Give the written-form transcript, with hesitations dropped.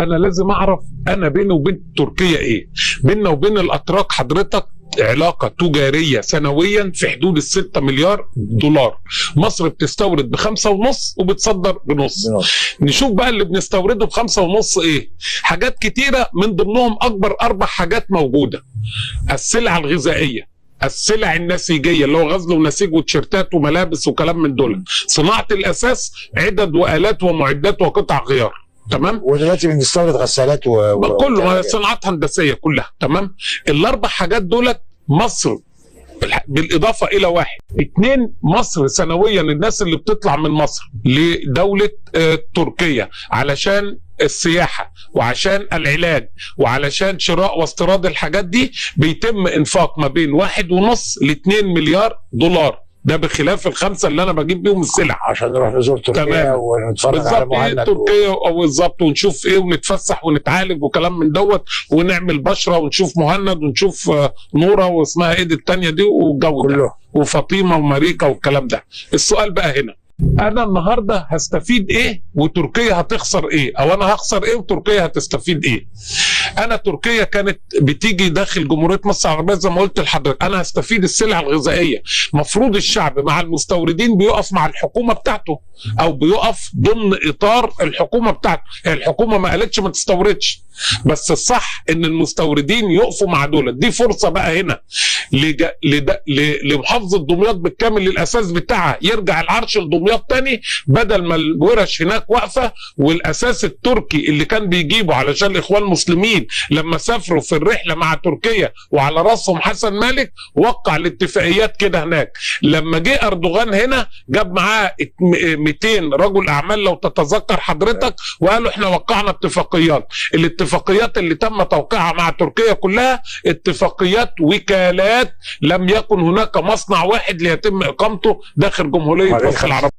انا لازم اعرف انا بيني وبين تركيا ايه. بيننا وبين الاتراك حضرتك علاقة تجارية سنويا في حدود 6 مليار دولار. مصر بتستورد ب5.5 وبتصدر بنص. نشوف بقى اللي بنستورده ب5.5 ايه. حاجات كتيرة، من ضمنهم اكبر 4 حاجات موجودة: السلع الغذائية، السلع النسيجية اللي هو غزل ونسيج وتيشيرتات وملابس وكلام من دول، صناعة الأساس، عدد وآلات ومعدات وقطع غيار. تمام. ودلوقتي بنستورد غسالات كله صناعات هندسية كلها. تمام. ال4 حاجات دولت مصر بالإضافة إلى 1 2 مصر سنويا الناس اللي بتطلع من مصر لدولة تركيا علشان السياحة وعشان العلاج وعلشان شراء واستيراد الحاجات دي بيتم إنفاق ما بين 1.5 ل 2 مليار دولار. ده بخلاف ال5 اللي انا بجيب بيهم السلع عشان نروح نزور تركيا ونتفرج على مهند تركيا او بالظبط، ونشوف ايه ونتفسح ونتعالج وكلام من دوت، ونعمل بشره ونشوف مهند ونشوف نوره واسمها ايه دي الثانية دي والجو كله وفاطمة وماريكا والكلام ده. السؤال بقى هنا، انا النهارده هستفيد ايه وتركيا هتخسر ايه؟ او انا هخسر ايه وتركيا هتستفيد ايه؟ انا تركيا كانت بتيجي داخل جمهورية مصر العربية زي ما قلت لحضرتك، انا هستفيد السلع الغذائية. مفروض الشعب مع المستوردين بيقف مع الحكومة بتاعته او بيقف ضمن اطار الحكومة بتاعته. الحكومة ما قالتش ما تستوردش، بس الصح ان المستوردين يقفوا مع دول. دي فرصة بقى هنا لمحافظه دمياط بالكامل للاساس بتاعها، يرجع العرش لدمياط تاني بدل ما الورش هناك واقفة. والاساس التركي اللي كان بيجيبه علشان الاخوان المسلمين لما سافروا في الرحلة مع تركيا وعلى راسهم حسن مالك وقع الاتفاقيات كده هناك. لما جه اردوغان هنا جاب معاه 200 رجل اعمال لو تتذكر حضرتك، وقالوا احنا وقعنا اتفاقيات. الاتفاقيات اللي تم توقيعها مع تركيا كلها اتفاقيات وكالات، لم يكن هناك مصنع واحد ليتم اقامته داخل جمهورية مصر العربية.